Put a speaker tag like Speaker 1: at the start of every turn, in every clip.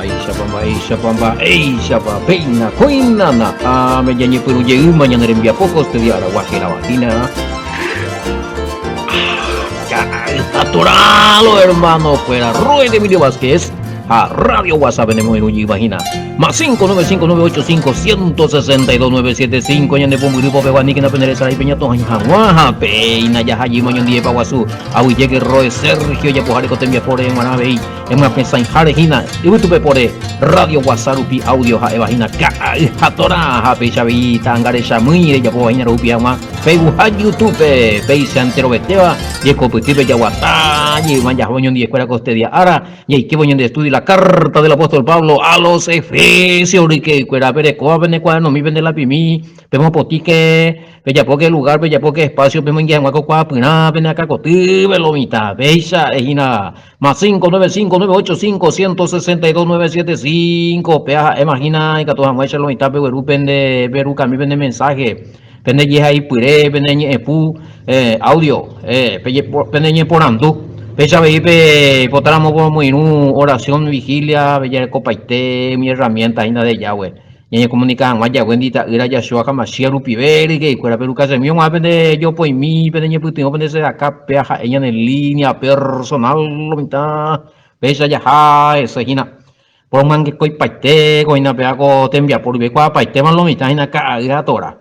Speaker 1: Mba'éichapa, mba'éichapa, mba'éichapa, péina kóina na'áme jañepyrũ jeýma ñane rembiapo kostedia aragua hérava hína. Ka'atoralo hermano-kuéra, Roy de Emilio Vázquez ha Radio WhatsApp nemoirũ jeýma hína. Más 595 985 162 975 ñande pombyry popegua aníkena pende resarái peñatohãi hag̃ua ha péina jaha jeýma oñondivepa guasu. Aguyjéke Roy Sergio japoháre ko tembiapo rehe g̃uarã avei. Emyapesãiháre hína yvytupepóre Radio Guasa rupi audio ha'éva hína ka'ay ha torã ha péicha avei ta'anga rechamýi rejapóva hína rohupi hag̃ua Facebook ha YouTube-pe. Péicha enterovetéva jekopytýpe jaguata jeyma jaha oñondive-kuéra ko este día ára jaikévo ñande estudio la carta del apóstol Pablo a los Efesios ryke'ykuéra perekóva pene kuadernomi pende lapimi pemopotĩke Pejapóke lugar, pejapóke espacio pemoinge hag̃ua ko kuaapyrã pene akãkotýpe lo mitã. Péicha hína más 595 985 162 975 péa ha'éma hína ikatu hag̃uáicha lo mitã pegueru pende perukami pende mensaje, pende jehaipyre, pende ñe'ẽpu, audio, pende ñeporandu. Péicha avei peipotáramo pomoirũ oración, vigilia, pejarekopaite umi herramienta hína de Yahweh. Ñañekomunika hag̃ua Yahweh-ndi Ita'ýra Yahshua HaMashiach rupive, ryke'ykuéra, perukasemi og̃uahẽ pende jopoimi, pende ñepytyvõ, pende sedaka, péva ha'e ñane línea personal lo mitã, péicha jaha hese hína. Poromyangekoipaite ko hína péva ko tembiapo rupive, kuaapaitéma lo mitã hína ka'ay ha Torá.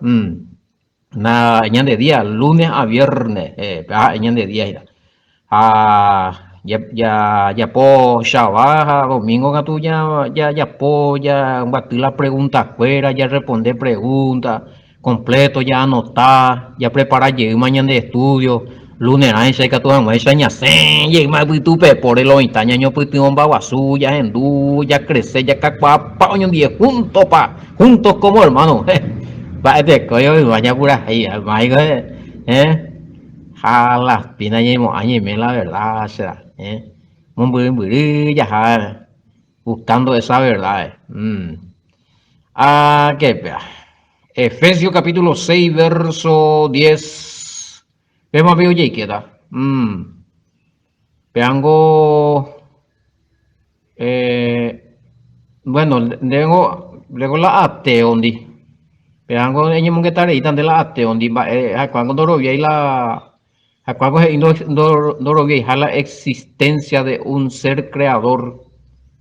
Speaker 1: Na ñande día, lunes a viernes, péva ha'e ñande día hína. Ha jajapo chava ha domingo katu jajapo jambyaty la pregunta-kuéra, jarresponde pregunta completo, jaanota, japrepara jeýma ñande estudio, lunes-rãicha ikatu hag̃uáicha ñasẽ jeýma yvytupepóre lo mitã ñañopytyvõmba guasu, jahendu, jacrece, jakakuaapa oñondive juntopa, juntos como hermano. Mba'etekói oĩva ñapurahéi, máiko, eh. Ha las pina ñaimo'ã ñaime la verdad che eh mombyry mbyry jaha buscando esa verdad eh. Mm. Ah, qué pea. Efesios capítulo 6 verso 10. Vemos amigo jaikéta. Mm. Peango Eh, bueno, ndéngo, ndéngo la atéondi. Pévango eñemongeta reíta nde la atéondi mba'e ha'ekuérango ndoroviái la ha'ekuérango he'i ndoroviaiha la existencia de un ser creador,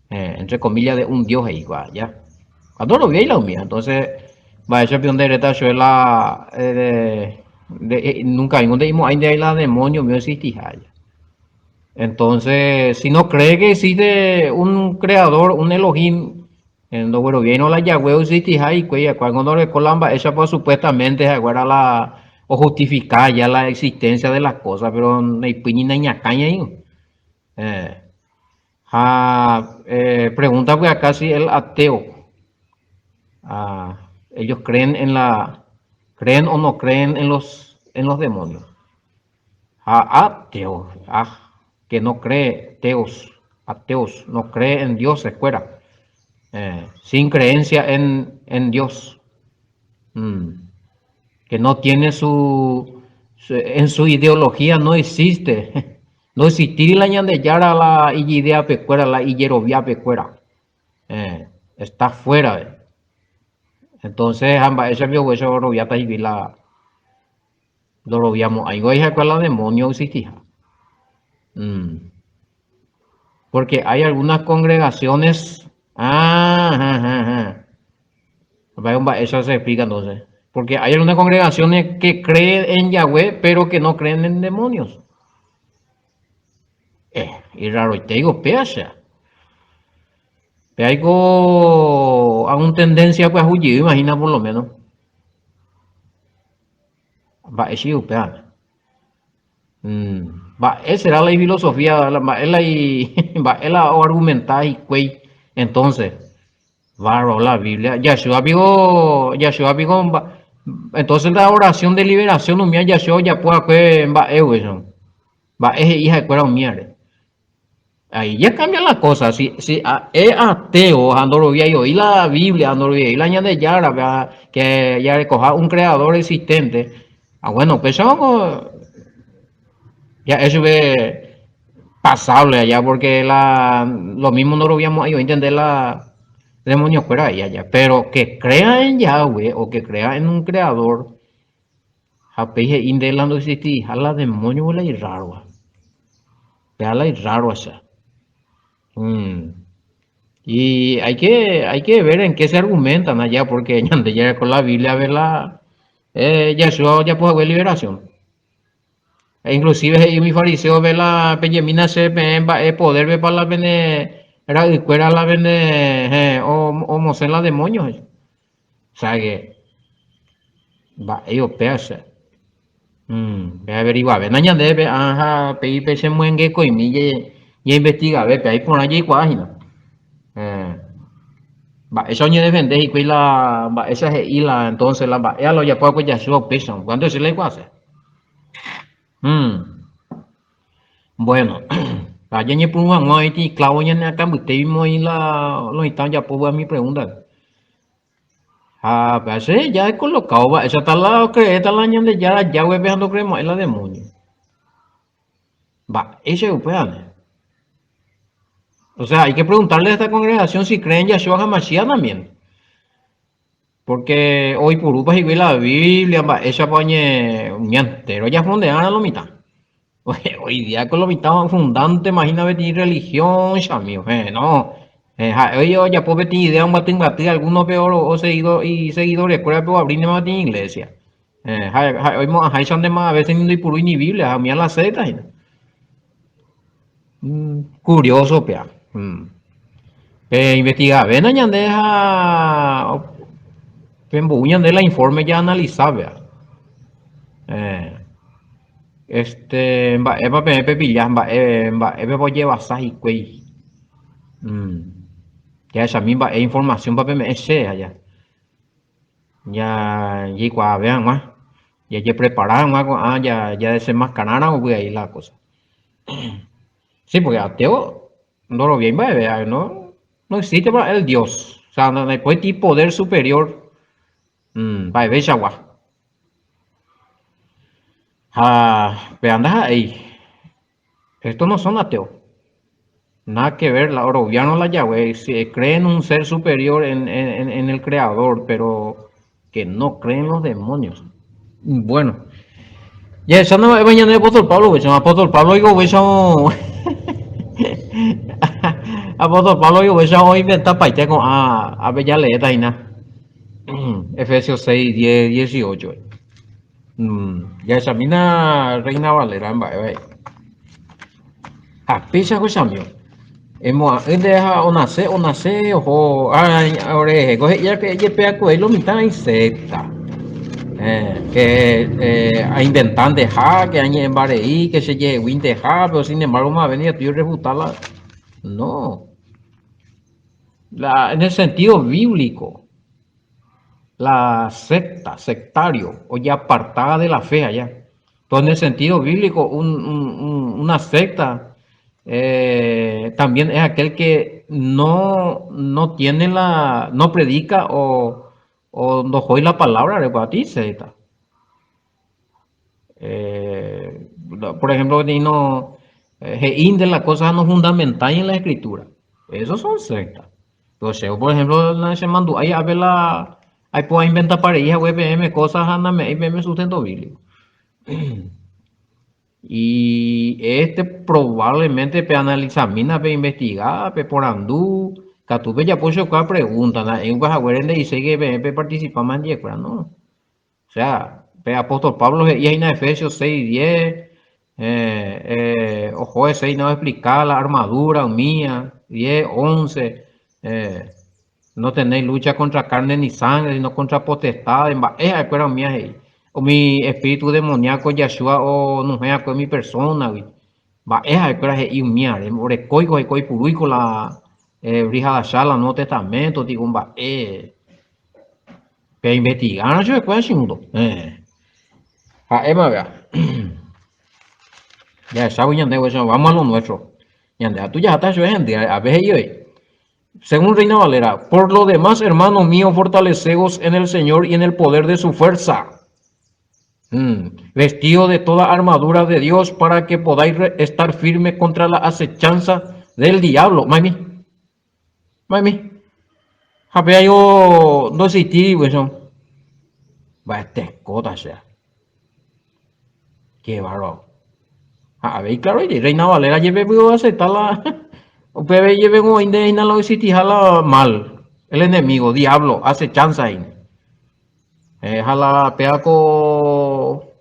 Speaker 1: eh, entre comillas de un Dios he'íva, ya. Ha ndoroviái la umíva, entonces mba'éicha piko nde eréta chupe la eh, de, nunca oĩngo nde'imo'ãi nde la demonio umi oexistiha, ya. Entonces, si no cree que existe un creador, un Elohim, ndogueroviáirõ la Yahweh oexistiha hikuái, ha'ekuéra ndoreko la mba'éichapa supuestamente ha'ekuéra la ojustifica ya la existencia de las cosas, pero ndaipýi naiñakãi aígo. Eh, ha eh, pregunta pues acá si el ateo, ah, ellos creen en la, creen o no creen en los, en los demonios. Ha ateo, ah, que no cree, teos, ateos, no cree en dioses kuéra, eh, sin creencia en, en Dios, mm, que no tiene su, en su ideología no existe, no existíri la Ñandejára la ijideape kuéra, la ijeroviape kuéra, eh, está fuera de. Entonces, ha mba'éicha piko upéicha oroviáta hikuái la Ndoroviamo'ãigo ha'ekuéra la demonio oexistiha. Mm. Porque hay algunas congregaciones. Ah, ah, ah, ah. Mba'e mba'éicha se explica entonces. Porque hay algunas congregaciones que creen en Yahweh, pero que no creen en demonios. Eh, irraroitéigo péa che. Péaiko algún tendencia pyahu jeýma hína por lo menos. Mba'e che upéva? Mba'e será la ifilosofía, mba'e la mba'e la oargumenta hikuái entonces. Bárbaro la Biblia. Yahshua piko, Yahshua piko, entonces la oración de liberación umía Yahshua ojapo va'ekue mba'e upéicha. Mba'e he'i ha'ekuéra umíare. Ahí ya cambia la cosa. Si, si es ateo, ha ndoroviái oĩ la Biblia, ha ndoroviái la Ñandejára, ha que jarekoha un creador existente. Ah, bueno, upéicharõ ja'e chupe pasable allá porque la lo mismo ndoroviamo'ãi oĩnte nde la demoniokuéra he'i aja pero que crea en Yahweh o que crea en un creador ha upéi he'i nde la ndoexistiriha la demonio la irrárova péa la irrárova che y hay que hay que ver en qué se argumentan allá porque ñande jareko la Biblia-pe la Yahshua ojapo hague liberación. Ha inclusive he'i umi fariseope la pejemína che peẽ mba'e poder-pepa la pene ra'ykuéra la pene heẽ omosẽ la demonio he'i. O sea que mba'e upéva che. Peaveriguavéna ñandéve ág̃a ha péi pechemyengekoimi ñainvestigavépe, iporã jaikuaa hína. Mba'éicha oñedefende hikuái la mba'éicha he'i la entonces la mba'éva la ojapo va'ekue Yahshua upéicha, cuánto che la aikuaase. Bueno, ha ñañepyrũ hag̃ua oĩti clavo ñane akã mbytépe oĩ la lo mitã ojapóva mi pregunta. Ha pe che ja he colocado mba'éichata la ocreéta la Ñandejára Yahweh-pe ha ndocreemo'ãi la demonio. Mba'éicha upévane. O sea, hay que preguntarle a esta congregación si creen en Yahshua HaMashiach también. Porque oipurúpa hikuái la Biblia, mba'éichapa oñe ñantero jafrondeára lo mitã. Hoy día con lo mitã fundante imagina peteĩ religión chamigo. Eh, no. Eh, ha'e ojapo peteĩ idea ombyaty alguno pe o seguido y seguidores kuérape oabrínema peteĩ iglesia. Eh, ha'e oimo'ãháicha ndéma a veces ni ndoipurúi ni Biblia ha umíva la secta hína. Mm, curioso péa. Mm. Pe investigavéna ñande ha pembou ñande la informe ja analiza péa. Eh, este, mba'épa peẽ pepilla, mba'e, mba'épepa ojevasa hikuái. Mm. Jahechami mba'e información-pa peme'ẽ che aja. Jaikuaave hag̃ua, jajeprepara hag̃ua ko'ã jadesenmaskaráramo py'ai la kósa. Sí, pórke ateo ndoroviái mba'eve, no, no existe para él Dios, o sea, ndaipóiti poder superior mba'evéichagua. Ha péva ndaha'éi. Estos no son ateos. Nada que ver, la oroviárõ la Yahweh, si creen un ser superior en, en, en el creador, pero que no creen los demonios. Bueno, jahechána mba'épa ñande apóstol Pablo upéicha, apóstol Pablo oiko upéicha apóstol Pablo oiko upéicha oinventapaite ko'ã ápe jaleéta hína Efesios 6, 10, 18. Jahechamína Reina Valera mba'éva he'i. Ha péicha ko chamío. Emo'ã'ỹ nde ha onase, onase oho ore ko he'i que jepeakuéi lo mitã insecta. Eh, que eh, ainventánte ha, que añe'ẽmba rei, que che jeheguínte ha, pero sin embargo mave ni estoy refutarla. No. La, en el sentido bíblico. La secta, sectario, ojeapartáva de la fe allá. Entonces, en el sentido bíblico, un, un, una secta eh, también es aquel que no, no tiene la, no predica o, o ndohói la palabra rekuaa ti secta. Eh, por ejemplo, ni no eh, he'ínte la cosa no fundamentái en la escritura. Esos son sectas. Che, por ejemplo, na chemandu'ái ápe la aipo ainventapa rei hague peẽme cosas ha name'ẽi peẽme sustento bíblico. Y este probablemente peanalizamína, peinvestiga, peporandu, katu pejapo chokua pregunta, nda'éi upe haguére nde'iséi que peẽ peparticipáma hendivekuéra, no. O sea, pe apóstol Pablo he'i hína Efesios 6, 10, eh, eh, oho hese hína oexplika la armadura umía, 10, 11, eh, no tenéis lucha contra carne ni sangre, sino contra potestades, mba'e ha'ekuéra umía he'i. Umi espíritu demoníaco Yahshua onohẽ va'ekue umi persónagui, mba'e ha'ekuéra he'i umíare, orekóiko hikuái oipurúiko la eh, Brit Hadashá, la Nuevo Testamento, tipo mba'e. Peinvestigárõ chupekuéra chimundo. Ha'éma vea. Jahechágui ñande guéicha, vamos a lo nuestro. Ñande atu jaháta chupe hendy, ápe he'i voi. Según Reina Valera, por lo demás, hermano mío, fortaleceos en el Señor y en el poder de su fuerza. Vestido de toda armadura de Dios para que podáis estar firme contra la acechanza del diablo. Mami. Mami. Ha pe ayo ndoexistíri upéicha. Mba'etekóta che. Qué bárbaro. Ha avei claro Reina Valera jepe py'o acepta la upéve jepe oĩnte hína la oexistiha la mal, el enemigo, diablo, acechanza hína. Ha la péva ko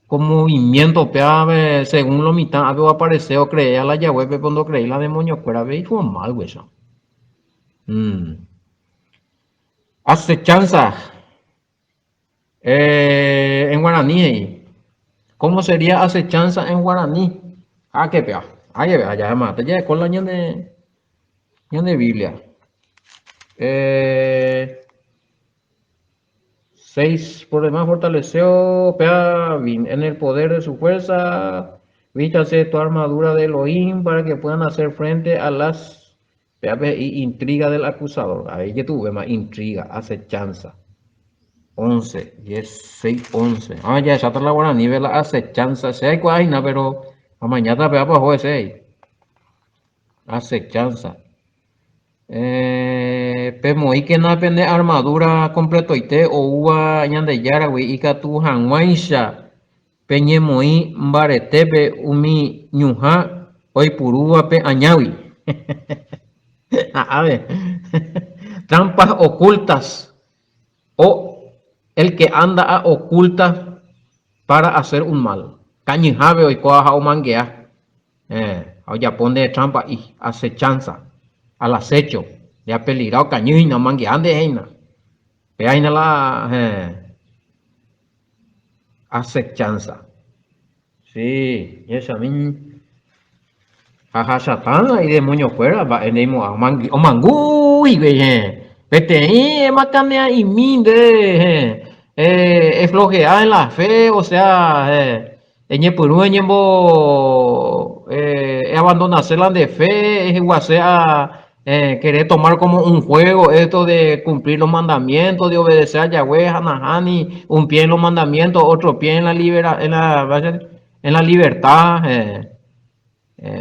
Speaker 1: ko movimiento péva según lo mitã ápe oaparece ocreea la Yahweh-pe pe ndocreéi la demonio-kuérape iformal guéicha. Acechanza en guaraní he'i. Cómo sería acechanza en guaraní? Háke péva, háke péva, jahemáta jaheko la ñande ñande Biblia. Eh, 6. Por demás fortaleceo, péva, en el poder de su fuerza, vístase toda armadura de Elohim para que puedan hacer frente a las péva he'i intriga del acusador. Avei jetuvéma intriga, acechanza. 11, 10, 6, 11. Ah, jahecháta la guaranípe la acechanza. Che aikuaa hína, pero amañáta péva oho hese he'i. Acechanza. Eh, pemoĩkena pene armadura completoite oúva Ñandejáragui ikatu hag̃uáicha peñemoĩ mbaretépe umi ñuhã oipurúvape añágui. Ave. Trampas ocultas o el que anda a ocultas para hacer un mal. Kañyhápe oikóva ha omangea. Eh, ha ojapo nde trampa-i, acechanza, al acecho, japeligra okañy hína, omangea nde hína. Péva hína la, eh, acechanza. Sí, jechami. Ha ha Satán idemoniokuéra mba'e ndeimo'ã omangu hikuái, eh. Peteĩ emakanea'imi nde, eh, eh, eflojea en la fe, o sea, eh, Eñepyrũ eñembo eabandonase la nde fe, ejeguase a querer tomar como un juego esto de cumplir los mandamientos, de obedecer a Yahweh, ha nahániri, un pie en los mandamientos, otro pie en la libera, en la, en la libertad,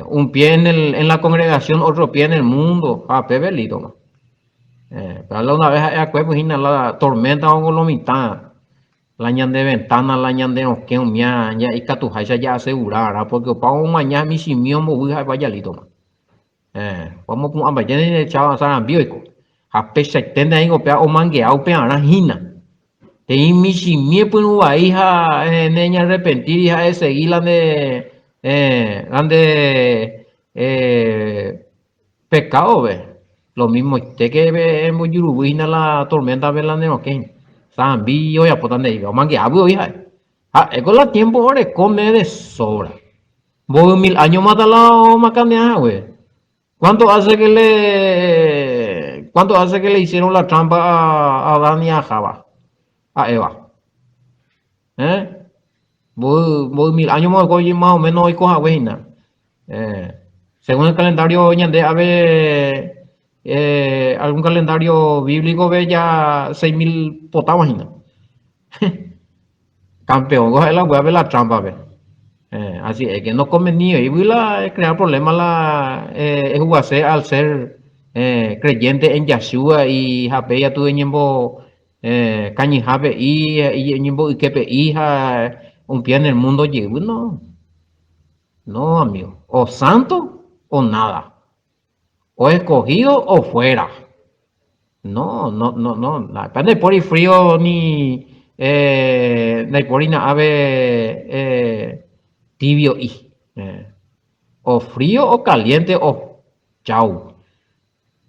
Speaker 1: un pie en el, en la congregación, otro pie en el mundo, ha pépe lítoma. Pero la una vez ha'e akue pues hína la tormenta o lo mitã. La ñande ventana, la ñande rokẽ umía ikatuháicha ja'asegura arã, porque opa omaña michĩmi ombovy ha'epa jalítoma. Eh, omopu'ãmbaite nderecha sarambi oiko. Ha peichaite nde ningo péva omangea upearã hína. Peĩ michĩmi epyrũ vai ha ne ñarrepentíri ha esegi la nde, eh, la nde, eh, Pecado-pe, lo mismoite que embojuruvy hína la tormenta-pe la ne rokẽ hína. Sarambi ojapóta nde híva, omangeágui oĩ ha'e. Ha'éko la tiempo oreko nde de sobra. Mboy mil año mata la omakanea hague. ¿Cuánto hace que le cuánto hace que le hicieron la trampa a Adán y a Java? A Eva. ¿Eh? Mboy, mboy mil año más o menos oiko hague hína. Eh, según el calendario ñande ave eh, algún calendario bíblico ve ya 6000 potáva hína. Campeón ko ha'e la weá pe la trampa pe. Eh, así es que no convení oĩgui la crear problema la eh, ejugase al ser eh, creyente en Yahshua y hape ikatu eñembo eh, kañyhápe i, eñembo'yképe i ha un pie en el mundo jeyvy, no. No, amigo. O santo o nada. O escogido o fuera. No, no, no, no. Ndaipóri frío ni eh, ndaipóri na'ápe eh, tibio'i. Eh, o frío o caliente o chau.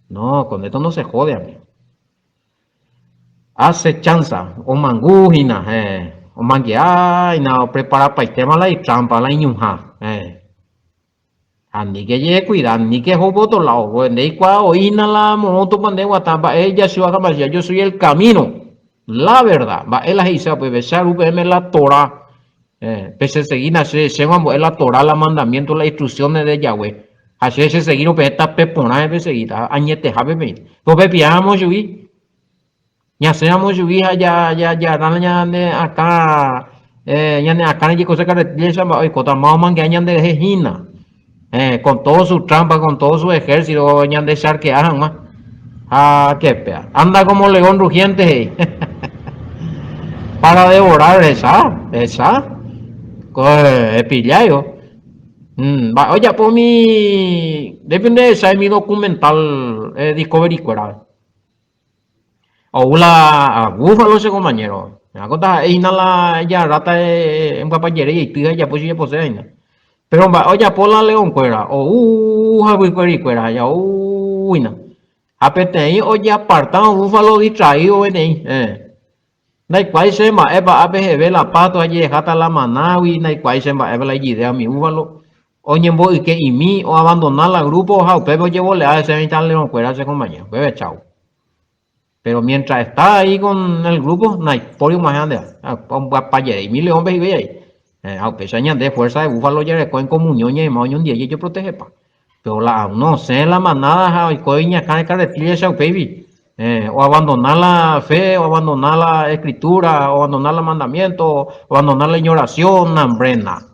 Speaker 1: No, con esto no se jode, amigo. Acechanza, omangu hína, eh, omangea hína, opreparapaitéma la itrampa, la iñuhã, eh. Aníke jekuida, aníke eho por otro lado, porque nde eikuaa oĩ hína la moõ Tupã nde guata, mba'e Yahshua HaMashiach, yo soy el camino, la verdad, mba'e la he'ise upépe, che aru peẽme la Torah, eh, pecheseguína che, chéva ambo'e la Torah, la mandamiento, la instrucciones de Yahweh, ha che cheseguírõ peẽ tape porãve peseguíta, añetehápe peĩta. Ko pepiáramo chugui. Ñasẽramo chugui ha jajarã ñane akã ñane akãre jekose carretilla mba'e oikóta máva omangea ñanderehe hína. Con todo su trampa, con todo su ejército ñande charkea hag̃ua. Ha que péa. Anda como león rugiente he'i. Para devorar hecha, hecha. Ko epilláivo. Mba'e ojapo umi ndépe ndehechái umi documental Discovery kuéra. Ou la búfalo che compañero. Ako taha'e hína la ejarráta embyapajere jeity ha ejapo chejaposéva hína. Péro mba'e ojapo la leonkuéra, ou havykuerikuéra ha ou hína. Ha peteĩ ojeapartárõ búfalo distraído peteĩ. Ndaikuaái che mba'épa ápe heve la pasto ha jehejáta la manágui, ndaikuaái che mba'épa la ijidea umi búfalo. Oñemboyke'imi, oabandona la grupo ha upépe ojevolea hese mitã leõkuéra che compañero. Upépe chau. Pero mientras está ahí con el grupo, naipóri og̃uahẽ andéva. Ombyapajereimi leónpe hikuái ahí. Ha upéicha ñande fuerza de búfalo jareko en comunión ñaima oñondive jajoprotegepa. Pero la aún osẽ la manada ha oiko iñakãre carretilla-cha upéivi. Oabandona la fe, oabandona la escritura, oabandona la mandamiento, oabandona la iñoración, nambrena.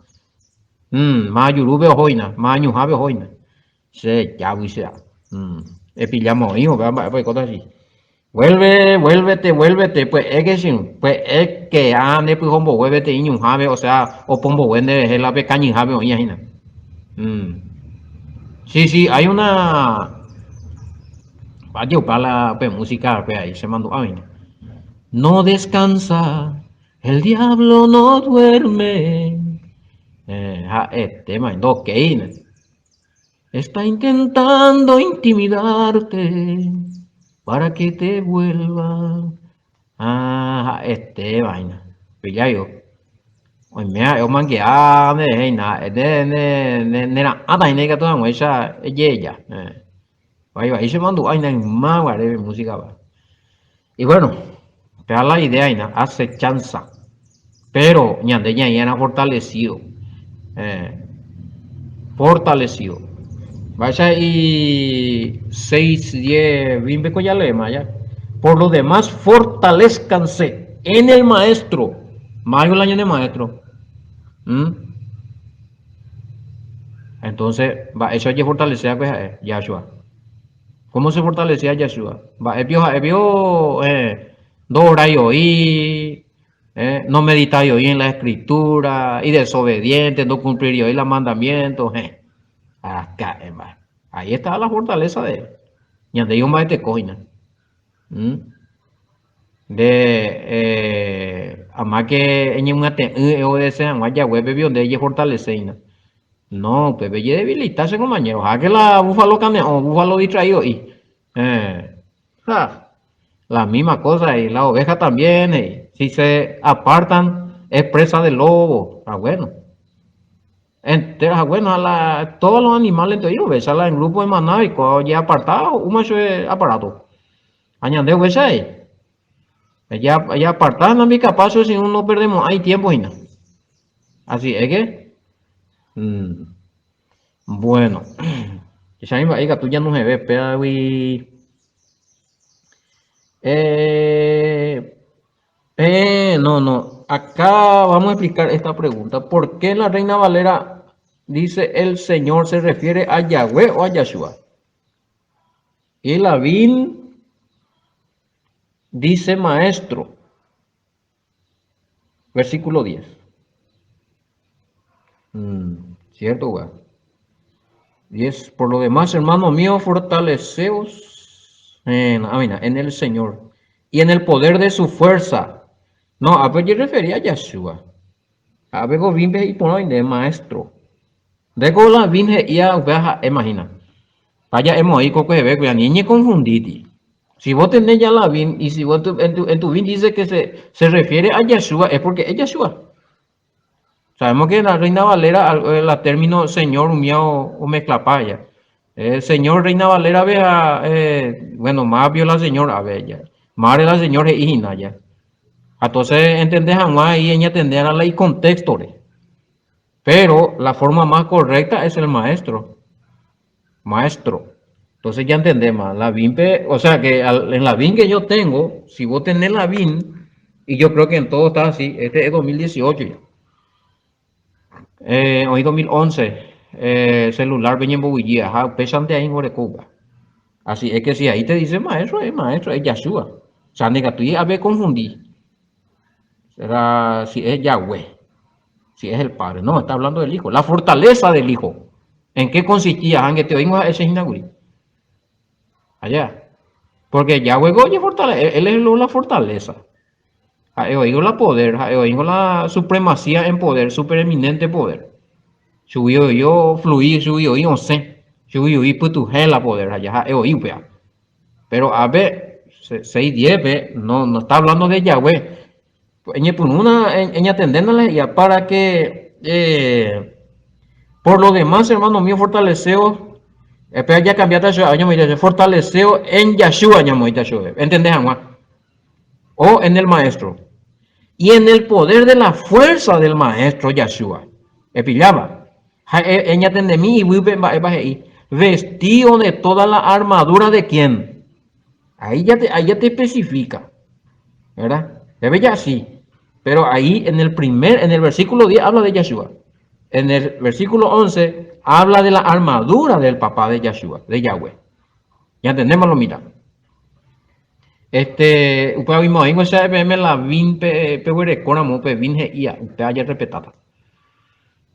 Speaker 1: Máva jurúpe ohóina, máva ñuhãpe ohóina. Che jágui che a. Epilláma oĩ upéva mba'épa oikóta chi. Vuelve, vuélvete, vuélvete, pya'éke che irũ, pya'éke ha nde pyhombogue peteĩ ñuhãme, o sea, opombogue nde rehe la pe kañyhápe oĩva hína. Sí, sí, hay una Vaya la pe música pe ahí chemandu'a hína. No descansa, el diablo no duerme. Ha'etéma, ndokéi. Está intentando intimidarte para que te vuelva. Ah, ha'ete vaina. Pillaigo. Oime ha'e omangea nderehe hína, ha'e ne, ne, ne, nera'ãta hína ikatu hag̃uáicha ejeheja. Eh. Vai vai chemandu'a hína yma guare música-pa. Y bueno, péva la idea hína, acechanza. Pero ñande ñaĩ'arã fortalecido. Eh, fortalecido. Mba'éicha he'i 6, 10, 20 ko jaleéma ja. Por lo demás, fortalezcanse en el Maestro. Máigo la ñane Maestro. ¿Mm? Entonces, mba'éicha ojefortalece va'ekue ha'e? Yahshua. Cómo se fortalecía Yahshua? Mba'e pio ha'e pio eh, ndoorái oĩ, eh, no meditái oĩ en la escritura, y desobediente, no cumpliría oĩ la mandamiento, eh. Acá, mba'e. Ahí estaba la fortaleza de él. Ñande hijo mba'eteko hína. ¿Mm? Nde eh, amáke eñemyate'ỹ eobedece hag̃ua Yahweh-pe pio nde ejefortalece hína. No, upépe ejedebilita che compañero. Háke la búfalo kane'õ, búfalo distraído i. Eh, ja, la misma cosa y la oveja también, he'i. Si se apartan, es presa del lobo. Ah, bueno. Entera, ah, bueno, a la, todos los animales entonces, ovecha la en grupo de manada y cuando ya apartado, un macho de aparato. Ha ñande ovecha ahí. Ya, ya apartado, no mi capaz, si uno no perdemos, hay tiempo y no. Así es que, mm, bueno, chami mba'e ikatu ñanohẽve péagui. Eh, eh, no, no, acá vamos a explicar esta pregunta. ¿Por qué la Reina Valera dice el Señor se refiere a Yahweh o a Yahshua? Y la Bin dice maestro. Versículo 10. Mm, cierto, güey. 10. Por lo demás, hermano mío, fortaleceos en, ah, mira, en el Señor y en el poder de su fuerza. No, a ver, yo refería a Yahshua. A ver, vimbe y por de maestro. De la vinge y a imagina. Vaya, hemos ahí coco de cuya ni confunditi. Si vos tenés ya la vin y si vos en tu, en tu, en tu vin dice que se, se refiere a Yahshua, es porque es Yahshua. Sabemos que la Reina Valera, el eh, término señor umía o, o mezclapaya. El señor Reina Valera vea, eh, bueno, más vio la señora, a ver, ya. Madre la señora es hija ya. Entonces, entendés hag̃ua ahí eñatende a la y contexto. Pero la forma más correcta es el maestro. Maestro. Entonces ya entendemos, la BIN, o sea que en la BIN que yo tengo, si vos tenés la BIN, y yo creo que en todo está así, este es 2018 ya. Eh, hoy 2011, eh, celular peñemboguillía, ajá, upéichante ahí orekóva. Así es que si ahí te dice maestro, es maestro, es Yahshua. O sea, ndikatúi ave confundí. Será si es Yahweh, si es el Padre. No, está hablando del Hijo. La fortaleza del Hijo. ¿En qué consistía? Angete oĩngo ha'e che hína kuri. Allá. Porque Yahweh oye fortaleza, él es la fortaleza. Ha'e oĩngo la poder, ha'e oĩngo la supremacía en poder, supereminente poder. Chugui oĩ oflui, chugui oĩ osẽ, chugui oĩ pytuhẽ la poder, allá ha'e oĩ upéva. Pero ápe 6:10-pe no, no está hablando de Yahweh. Eñepyrũna, eñatendéna la he'íva para que eh, por lo demás, hermano mío, fortaleceo, espera ya cambiaste a ñamoĩta fortaleceo en Yahshua ñamoĩta chupe, entendés hag̃ua. O en el maestro. Y en el poder de la fuerza del maestro Yahshua. Epilláva. Ha eñatendemi iguýpe mba'épa he'i, Vestido de toda la armadura de quién? Ahí ya te, ahí ya te especifica, ¿verdad? Debe ya sí. Pero ahí en el primer, en el versículo 10 habla de Yahshua. En el versículo 11 habla de la armadura del papá de Yahshua, de Yahweh. Ya entendemos lo mira. Este, upéva oimo'ãingo che ha'e peẽme la vin pe peguerekóramo pe vin he'íva, upéva ajerrespetáta.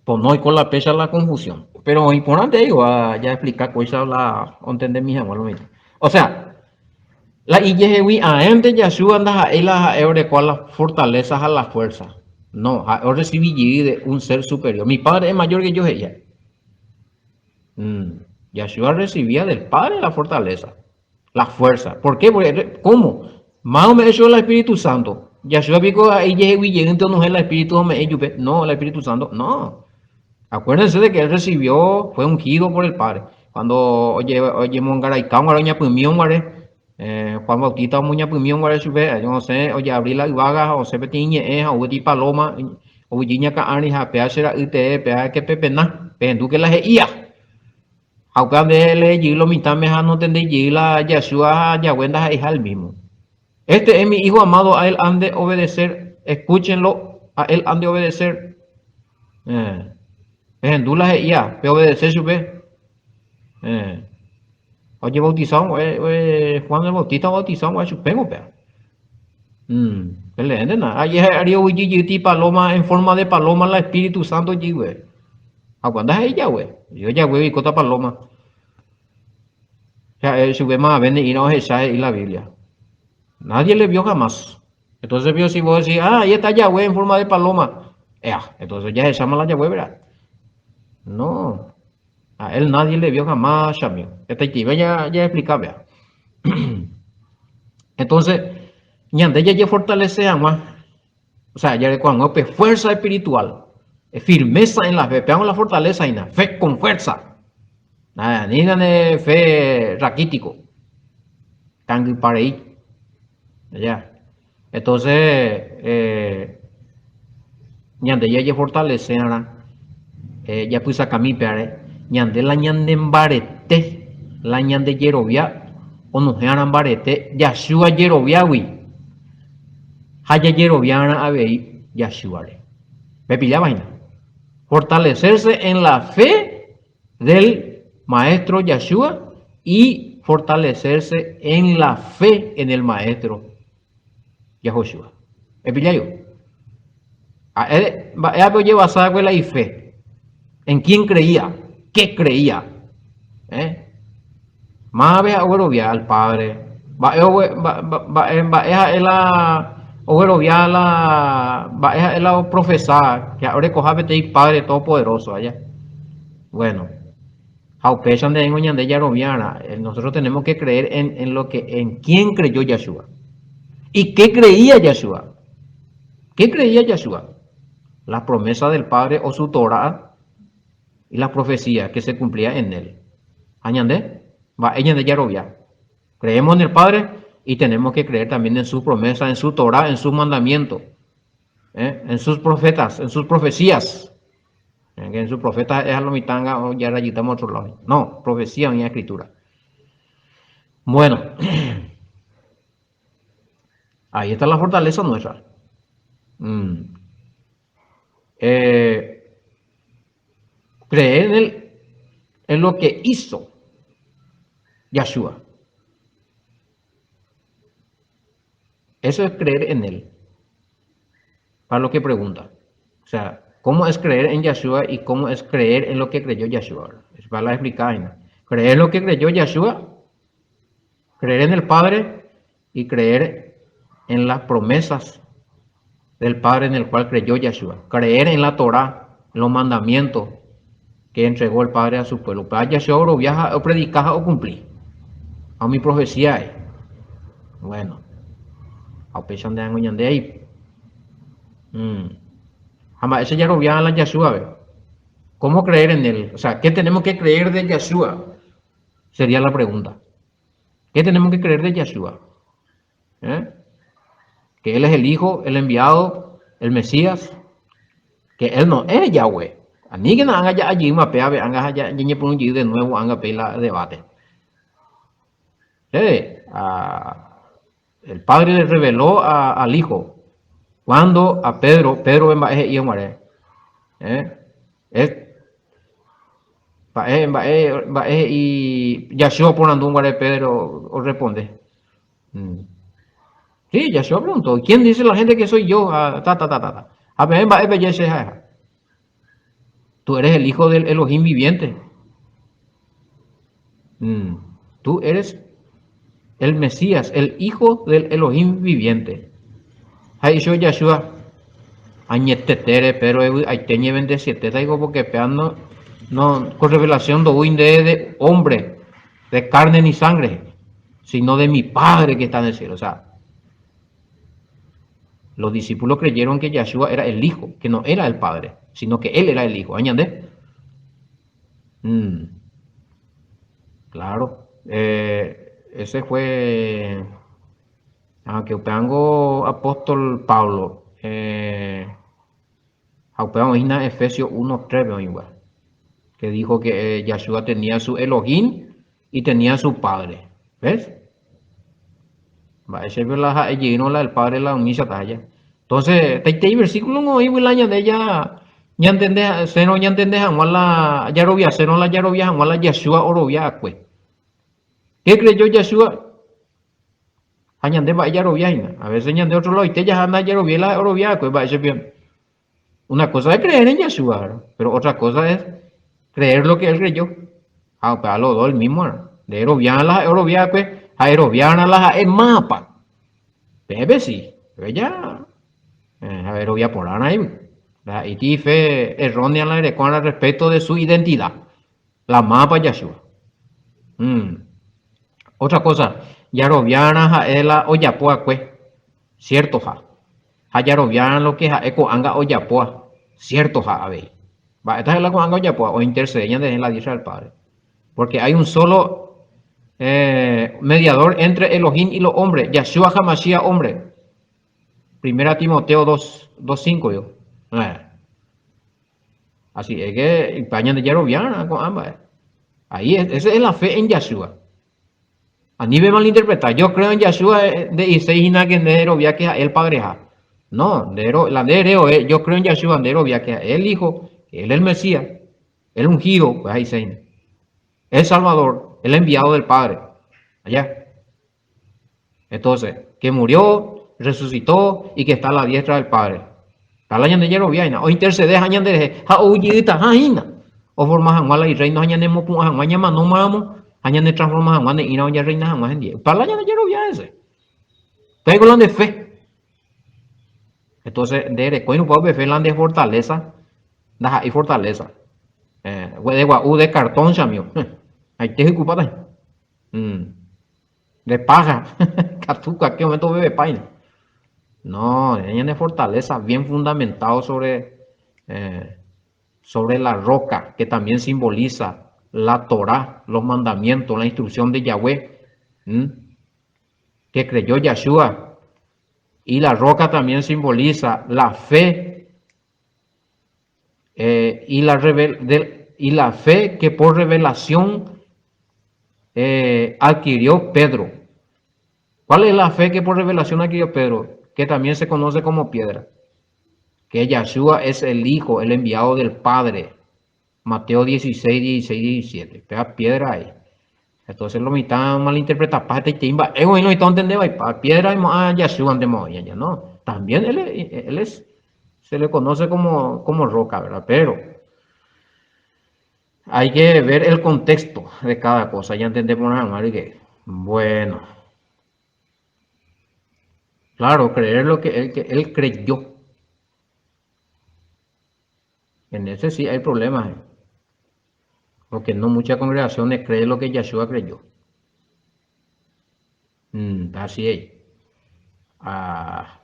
Speaker 1: Pono oiko la péicha la confusión. Pero oĩ porãnte aigua jaexplika kóicha la ontendemi hag̃ua lo mitã. O sea, la ijehegui aénte Yahshua ndaha'éi la ha'e orekóva la fortaleza ha la fuerza. No, ha'e orrecibi jey de un ser superior. Mi padre es mayor que yo he'i ha'e. Yahshua recibía del Padre la fortaleza. La fuerza. ¿Por qué? Porque, ¿cómo? Más ome'ẽ chupe la Espíritu Santo. Yahshua piko ha'e ijehegui jeýnte onohẽ la Espíritu ome'ẽ ijupe. No, la Espíritu Santo, no. Acuérdense de que él recibió, fue ungido por el Padre. Cuando oye, oñemongaraika guare, oñapymío guare, eh, Juan Bautista omoñapymío guare chupe, osẽ, ojeabri la yvága, ha osẽ peteĩ ñe'ẽ, ha ogueti paloma, oguejy iñakã'ári, ha péa che ra'y tee, péa ke pepena, pehendúke la he'íva. Ha upéva nde elehe jey lo mitãme ha nontendéi jey la Yahshua ha Yahweh ndaha'eiha el mismo. Este es mi hijo amado, a él han de obedecer, escúchenlo, a él han de obedecer. Eh, pehendu la he'íva, pe obedece chupe. Eh, ojebautizado, eh, eh, Juan el Bautista bautizado gua'e chupe upéva. Mm, peleéntena. Aje ha'e oguejy paloma en forma de paloma la Espíritu Santo jygue. Ha cuándo he'i Yahweh? Yo Yahweh oikóta paloma. Ha'e chupe mavave ne'ĩra ohecha he'i la Biblia. Nadie le vio jamás. Entonces vio si vos decís, ah, ahí está Yahweh en forma de paloma. Ea, entonces ya echamos la Yahweh, ¿verdad? No. A él nadie le vio jamás, chamigo. Esta ya, ya explica, vea. Entonces, ñande jajefortalece hag̃ua, o sea, jareko hag̃ua upe fuerza espiritual, firmeza en la fe, péva la fortaleza hína, fe con fuerza. Ani ñane fe raquítico, kangyparei. Ya. Entonces, eh, ñande jajefortalece arã, eh, japysakami péare, ñande la ñande mbarete, la ñande jerovia onohẽ arã mbarete Yahshua jeroviágui ha jajerovia arã avei Yahshuare. Pepilláva hína. Fortalecerse en la fe del Maestro Yahshua y fortalecerse en la fe en el Maestro Yahoshua. Epilláyo. Ha'e mba'évape ojevasa va'ekue la ife. ¿En quién creía? ¿Qué creía? ¿Eh? Mávave ha'e oguerovia al Padre. Mba'e mba'e mba'e ha'e la oguerovia la mba'e ha'e la oprofesa que ha'e orekoha peteĩ Padre Todopoderoso aja. Bueno, ha upéicha nde ñande jaroviarã. Nosotros tenemos que creer en, en lo que en quién creyó Yahshua. ¿Y qué creía Yahshua? ¿Qué creía Yahshua? La promesa del Padre o su Torah y la profecía que se cumplía en él. Ha ñande, mba'e ñande jarovia. Creemos en el Padre y tenemos que creer también en su promesa, en su Torah, en sus mandamientos, ¿eh? en sus profetas, en sus profecías. En sus profetas es a lo mitanga o ya rayitamos otro lado. No, profecía en escritura. Bueno, ahí está la fortaleza nuestra. Mm. Eh, creer en, el, en lo que hizo Yahshua. Eso es creer en Él. Para lo que pregunta. O sea, ¿cómo es creer en Yahshua y cómo es creer en lo que creyó Yahshua? Es para la explicar. Creer en lo que creyó Yahshua, creer en el Padre y creer en las promesas del Padre en el cual creyó Yahshua. Creer en la Torah, en los mandamientos que entregó el Padre a su pueblo. Para Yahshua oro viaja o predicaja o cumplí. A mi profecía es. Bueno. Ha upéicha nde ángo ñande ahí. Mm. Ha mba'éicha jarovia la Yahshua-pe. ¿Cómo creer en él? O sea, ¿qué tenemos que creer de Yahshua? Sería la pregunta. ¿Qué tenemos que creer de Yahshua? ¿Eh? Que Él es el Hijo, el enviado, el Mesías, que Él no es Yahweh. Aníkena anga ya allí ma pe ave anga ya ñeñepyrũ jey de nuevo anga pe la debate. Eh, a, el Padre le reveló a, al Hijo cuando a Pedro, Pedro mba'e he'i guare. Eh, es mba'e mba'e mba'e he'i Yahshua oporandu guare Pedro o responde. Mm. Sí, Yahshua preguntó, ¿quién dice la gente que soy yo? Ah, ta, ta, ta, ta, ta. Ha peẽ mba'e peje che ha'eha. Tú eres el hijo del Elohim viviente. Mm. Tú eres el Mesías, el hijo del Elohim viviente. Ha hecho Yahshua, añetetére, pero aite ñevendeciete, digo, porque pea no, no, con revelación ndoúi nde de hombre, de carne ni sangre, sino de mi Padre que está en el cielo. O sea, los discípulos creyeron que Yahshua era el Hijo, que no era el Padre, sino que Él era el Hijo. Añande. Mm. Claro. Eh, ese fue... Ah, que upeango apóstol Pablo. Eh, ha upéva oĩhína Efesios 1.3-pe oĩva, que dijo que eh, Yahshua tenía su Elohim y tenía su Padre. ¿Ves? Mba'éichapa la ha'e jeýrõ la del Padre la umícha taja. Entonces, taitei versículo oĩgui la ñande ja ñantende sérõ ñantende hag̃ua la jaroviasérõ la jarovia hag̃ua la Yahshua orovia akue. ¿Qué creyó Yahshua? Ha ñande mba'e jarovia hína. A veces ñande otro ladoite jaha ndajaroviái la orovia va'ekue mba'éicha pian. Una cosa es creer en Yahshua, ¿verdad? Pero otra cosa es creer lo que él creyó. Ha upéva los dos el mismo, ¿verdad? Nde eroviárã la ha'e orovia va'ekue ha eroviárã la ha'e mávapa. Pépe si, pépe ja eh, ha erovia porãrã ahí. Ndaha'éiti fe errónea la erekóarã respecto de su identidad. La mávapa Yahshua. Mm. Otra cosa, jaroviárã ha'e la ojapo va'ekue, ciertoha. Ha jaroviárã lo que ha'e ko'ág̃a ojapóva, ciertoha avei. Mba'éta ha'e la ko'ág̃a ojapóva? Ointercede ñanderehe la diestra del Padre. Porque hay un solo eh, mediador entre Elohim y los hombres, Yahshua HaMashiach hombre. Primera Timoteo 2, 2.5 yo. Eh. Así es que ipa ñande jaroviárã ko'ã mba'e. Ahí es, esa es la fe en Yahshua. Anive malinterpretar. Yo creo en Yahshua eh, nde'iséi hína que nde erovia que ha'e el Padreha. No, nde ero, la nde ereo es, yo creo en Yahshua, nde erovia que ha'e el Hijo, que él es el Mesías, el ungido, pues he'ise hína. El Salvador, el enviado del Padre. Allá. Entonces, que murió, resucitó y que está a la diestra del Padre. Está la ñande jerovia hína, ointercede ha ñande rehe, ha ou jeytaha hína, oforma hag̃ua la irreino ha ñanemopu'ã hag̃ua ñamanómaramo ha ñane transforma hag̃ua ne'ĩra oñarreina hag̃ua hendie. Upéva la ñande jerovia hese. Upéva la nde fe. Entonces, nde rekói rupa upe fe la nde fortaleza, ndaha'éi fortaleza. Eh, de gua'u de cartón chamio. Haite hykupáta. Mm. De paja. Katu cualquier momento bebe paina. No, tiene fortaleza bien fundamentado sobre, eh, sobre la roca, que también simboliza la Torah, los mandamientos, la instrucción de Yahweh, que creyó Yahshua. Y la roca también simboliza la fe eh, y, la y la fe que por revelación. eh, adquirió Pedro? ¿Cuál es la fe que por revelación adquirió Pedro? Que también se conoce como piedra. Que Yahshua es el Hijo, el enviado del Padre. Mateo 16, 16, 17. Pega piedra ahí. Entonces lo mitad malinterpreta parte timba. Eh, bueno, y entendé pa piedra y ah, Yahshua ya no. También él, él es, se le conoce como, como roca, ¿verdad? Pero hay que ver el contexto de cada cosa. Ya entendemos nada más que, bueno. Claro, creer lo que él, que él creyó. En ese sí hay problemas. ¿eh? Porque no muchas congregaciones creen lo que Yahshua creyó. Así es. Ah,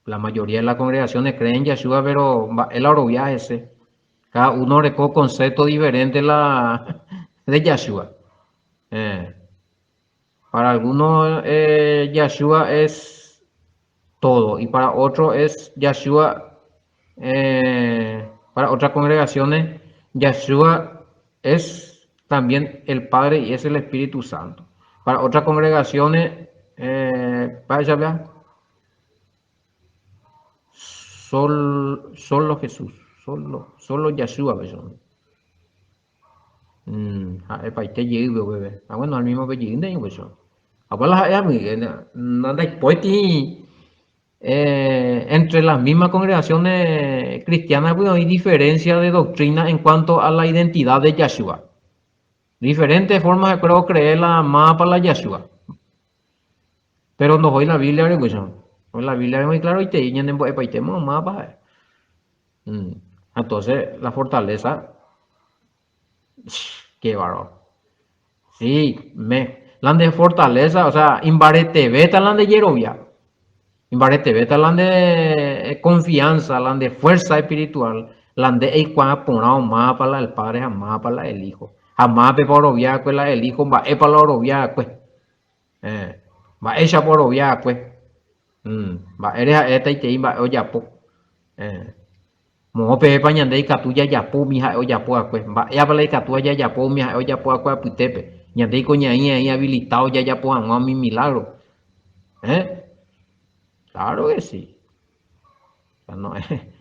Speaker 1: la mayoría de las congregaciones creen en Yahshua, pero el oro ese. Cada uno recoge concepto diferente la, de Yahshua. Eh, para algunos eh, Yahshua es todo y para otros es Yahshua, eh, para otras congregaciones Yahshua es también el Padre y es el Espíritu Santo. Para otras congregaciones, eh, vaya, Sol, solo Jesús, solo, solo Yahshua, Ha'epaite jeýpe upépe. Ah, bueno, al mismo pe jeýnte oĩ Apa la ha'e ndaipóiti eh, entre las mismas congregaciones cristianas pues, hay diferencia de doctrina en cuanto a la identidad de Yahshua. Diferentes formas de creo creer la mapa la Yahshua. Pero no hoy la Biblia, pues, hoy la Biblia es muy claro y te mapa. Entonces, la fortaleza Qué bárbaro. Sí, me. La de fortaleza, o sea, imbareteveta la de jerovia. Imbareteveta la de confianza, la de fuerza espiritual, la de eikuaa porã mapa la del Padre, ha mapa la del Hijo. Ha mápepa oroviakue la del Hijo, mba'épa la oroviakue. Eh, mba'éichapa oroviakue. Mm, mba'ére ha'etaitei mba'e ojapo. Eh. Moõ pevépa ñande ikatu jajapo umi ha'e ojapo va'ekue? Mba'épa la ikatúva jajapo umi ha'e ojapo va'ekue apytépe? Ñandéiko ñaĩ aĩ habilitado jajapo hag̃ua umi milagro. Eh? Claro que sí. No,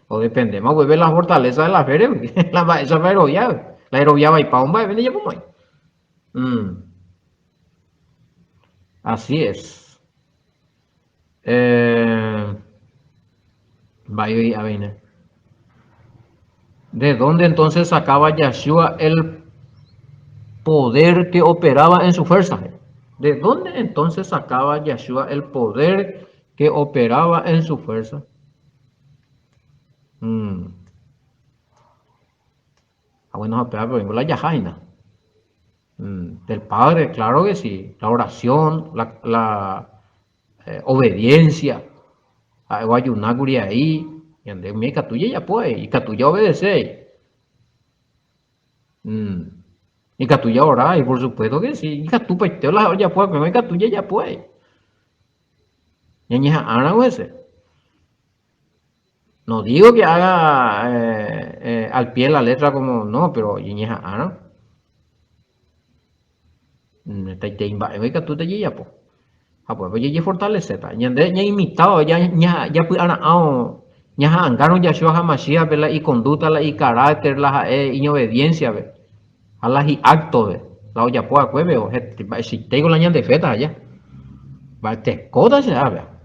Speaker 1: odependéma upépe la fortaleza de la fe re, la mba'éichapa erovia, la erovia vaipávo mba'eve ndejapomo'ãi. Mm. Así es. Eh, ¿De dónde entonces sacaba Yahshua el poder que operaba en su fuerza? ¿De dónde entonces sacaba Yahshua el poder que operaba en su fuerza? Mm. Ah, bueno, pero la yajaina. Mm, del Padre, claro que sí. La oración, la, la eh, obediencia. Ha'e ahí. Ñande umi ikatu jajapo ikatu jaobedece. Mm. Ikatu jaorá, y por supuesto que sí. Ikatu paite la ojapo, ikatu jajapo. Ñañeha'ãramo hese. No digo que haga eh, eh, al pie de la letra como no, pero ñañeha'ãramo. Hetaitei mba'éva ikatúta jajapo. Ha upépe jajefortalecéta. Ñande ñaimitáva japy'ara'ãvo ñaha'ãngárõ Yahshua HaMashiach-pe la iconducta, la icarácter, la ha'e iñobediencia-pe ha la hi'acto-pe, la ojapo va'ekuépe, mba'eichaitéiko la ñande fe-ta aja. Mba'etekóta che ápe.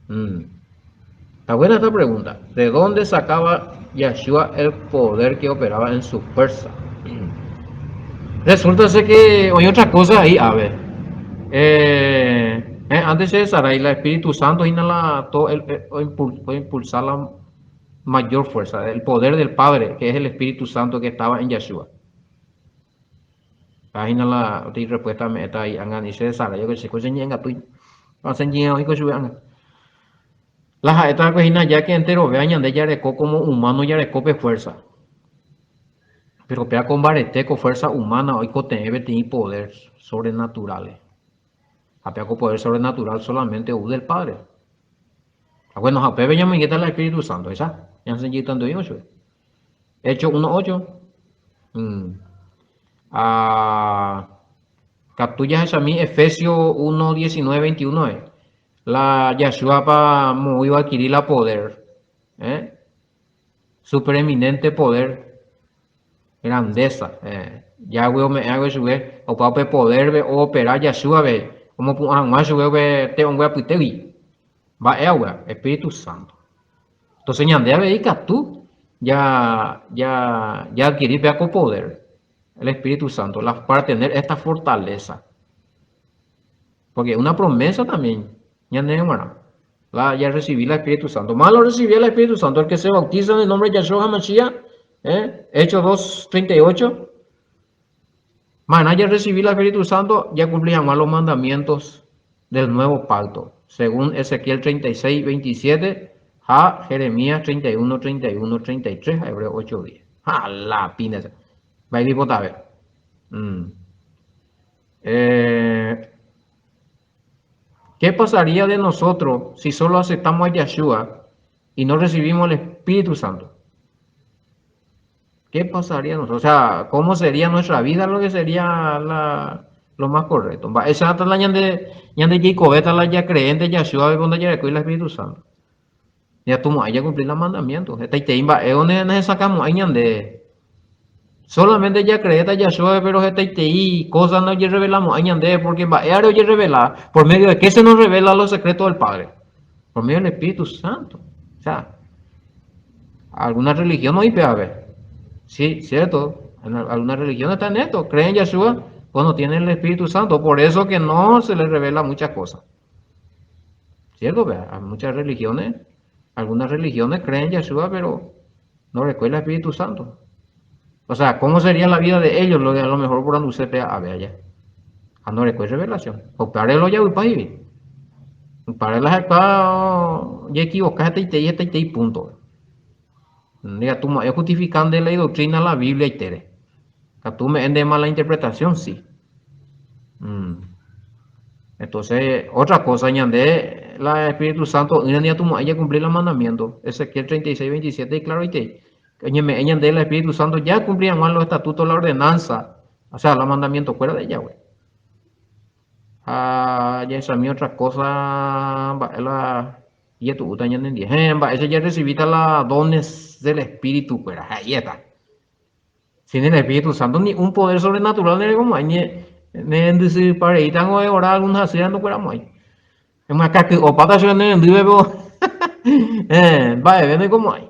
Speaker 1: Está buena esta pregunta. ¿De dónde sacaba Yahshua el poder que operaba en su fuerza? Resulta ser que hay otra cosa ahí, a ver. Eh, eh, antes de Sarai, la Espíritu Santo la, todo el, el, impulsar la mayor fuerza, el poder del Padre, que es el Espíritu Santo que estaba en Yahshua. Página la respuesta me está ahí, angan dice Sara, yo que sé, La ha'éta va'ekue hína ya que enterove ñande jareko como humano jareko pe fuerza. Pero péva ko mbarete ko fuerza humana oikotevẽ peteĩ poder sobrenatural. Ha péva ko poder sobrenatural solamente ou del Padre. Ha bueno, ha upépe ñamoingéta la Espíritu Santo, esa. Ñasẽjeytandoíma chupe. Hechos 1.8. Mm. Ah. Katu jahechami Efesios 1, 19, 21 eh. La Yahshua-pa moõi oadquiri la poder, eh? Su preeminente poder, grandeza, eh. Yahweh ome'ẽ hague chupe, opa upe poder-pe oopera Yahshua-pe, omopu'ã hag̃ua chupe upe te'õngue apytégui. Mba'e hague? Espíritu Santo. Entonces ñande avei ikatu ja, ja, jaadquiri péva ko poder, el Espíritu Santo, la, para tener esta fortaleza. Porque una promesa también ñandéve g̃uarã, la jarrecibi la Espíritu Santo. Más lo recibí el Espíritu Santo, el que se bautiza en el nombre de Yahshua HaMashiach, eh, Hechos 2.38, Maerã jarrecibi la Espíritu Santo jacumpli hag̃ua los mandamientos del nuevo pacto, según Ezequiel 36, 27 ha Jeremías 31, 31, 33 ha Hebreos 8, 10. Ha la pinta esa. Mba'éicha ipotave. Mm. Eh, ¿Qué pasaría de nosotros si solo aceptamos a Yahshua y no recibimos el Espíritu Santo? ¿Qué pasaría nosotros? O sea, ¿cómo sería nuestra vida? Lo que sería la, lo más correcto. Mba'éichata la ñande, ñande jaikovéta la jacreente Yahshua pe ndajarekói la Espíritu Santo. Ñatumo'ãi jacumplir la mandamiento. Hetaitei mba'e nahesakãmo'ãi ñande. Solamente jacreéta Yahshua pero hetaitei cosa ndojerrevelamo'ãi ñandéve porque mba'e are ojerrevela por medio de qué se nos revela los secretos del Padre. Por medio del Espíritu Santo. O sea, alguna religión oĩ pévape. Sí, cierto. En alguna religión está en esto. Creen en Yahshua cuando tienen el Espíritu Santo. Por eso que no se les revela muchas cosas. ¿Cierto? Hay muchas religiones, algunas religiones creen en Yahshua, pero no recuerdan el Espíritu Santo. O sea, ¿cómo sería la vida de ellos? Lo, a lo mejor por anduce a ver allá. A no recuerda revelación. O lo ya país. Para las ya equivocaste y te y punto. Diga, tú me justificando la doctrina la Biblia y tere. Tú me ende mala interpretación, sí. Mm. Entonces, otra cosa, ñande, la Espíritu Santo, tu ella cumplir el mandamiento. Ezequiel 36, 27, y claro, y te, ñande, el Espíritu Santo ya cumplían los estatutos, la ordenanza, o sea, el mandamiento fuera de ella, güey. Ha jahechami otra cosa mba'e la ijetu'úta ñanendie. Héẽ, mba'éicha jarrecibíta la dones del Espíritu kuéra. Ha ahí está. Sin el Espíritu Santo ni un poder sobrenatural nerekomo'ãi ni nerendysypa reíta ora algún hasýva ndokueramo'ãi. Emyakãky'opáta chupe ne rendýpe pero héẽ, mba'eve ndoikomo'ãi.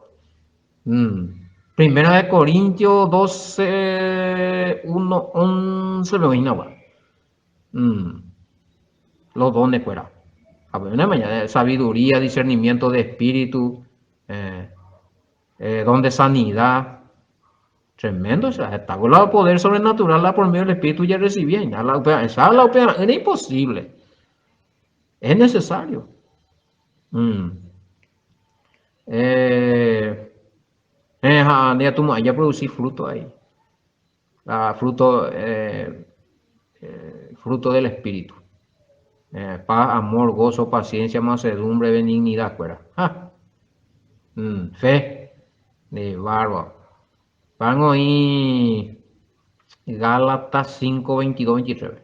Speaker 1: Primera de Corintios 12, 1, 11 pe oĩna guare. Los dones kuéra. Ha pe mañana, sabiduría, discernimiento de espíritu, eh, eh, don de sanidad. Tremendo, o sea, está con la poder sobrenatural la por medio del espíritu ya recibía. La, esa la era imposible. Es necesario. Mm. Eh, eh, ha ndikatumo'ãi japroduci fruto ahí. La fruto, eh, eh, fruto del Espíritu. Eh, paz, amor, gozo, paciencia, mansedumbre, benignidad, kuéra. Ha! Mm, fe de barba. Pan oĩ Gálatas 5, 22, 23.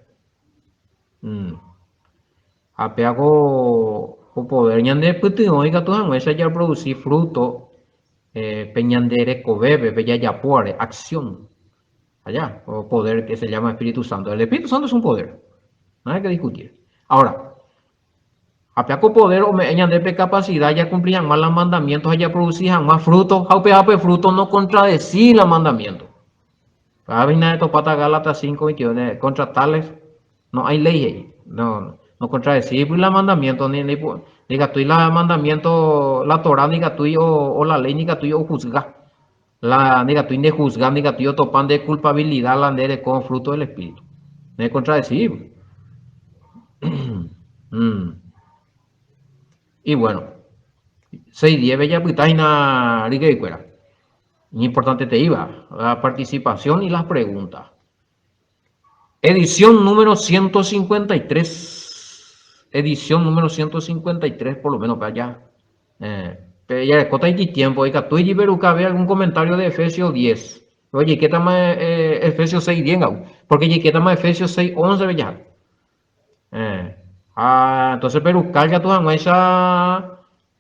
Speaker 1: Mm. Ha péva ko ko poder ñande pytyvõ ikatu hag̃uáicha japroduci fruto pe ñande rekovépe, pe jajapóvare, acción. Allá, ko poder que se llama Espíritu Santo. El Espíritu Santo es un poder. Nada que discutir. Ahora, ha péva ko poder ome'ẽ ñande pe capacidad jacumpli hag̃ua la mandamiento ha japroduci hag̃ua fruto, ha upéva pe fruto no contradeci la mandamiento. Avei retopáta Gálatas 5, 22, contra tales no hay ley he'i. No, no contradecígui la mandamiento, ni, ni, ndikatúi la mandamiento, la Torá ndikatúi o, o la ley ndikatúi ojuzga. La ndikatúi ndejuzga, ndikatúi otopa nde culpabilidad la nde reko fruto del Espíritu. Ne contradecígui. mm. Y bueno, 6 10 japyta hína ryke'ykuéra. Iñimportanteteíva la participación y las preguntas. Edición número 153. Edición número 153, por lo menos para allá. Eh, pe jarekóta iji tiempo, ikatu ijiperuka ave algún comentario de Efesios 10. Oye, ¿qué tama eh, Efesios 6, 10 nga'u. Porque jaikétama Efesios 6, 11 pe jaha. Eh, ha entonces peruka ikatu hag̃uáicha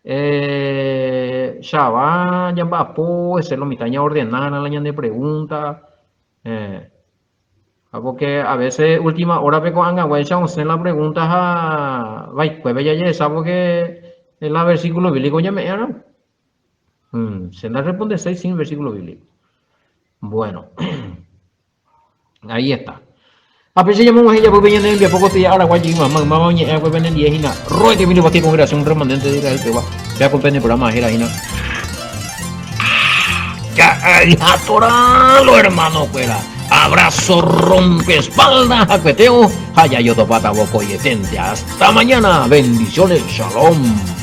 Speaker 1: eh, chava ñamba'apo, ese lo mitã ñaordenárã la ñane pregunta. Eh, ha porque a veces última hora pe ko'ag̃aguáicha osẽ la pregunta ha vaikuépe jajehecha porque la versículo bíblico ñame'ẽrõ. Mm, che ndarrespondeséi sin versículo bíblico. Bueno. Ahí está. Ha péicha ñamog̃uahẽ japýpe ñane rembiapo kotýa aragua jeýma, maymáva oñe'ẽ va'ekue penendie hína. Roy Emilio Vázquez Congregación Remanente de Israel pegua. Péa ko pene programa héra hína. Jatoralo hermano-kuéra. Abrazo rompe espalda hakuetéo ha jajotopáta vokoieténte. Hasta mañana. Bendiciones. Shalom.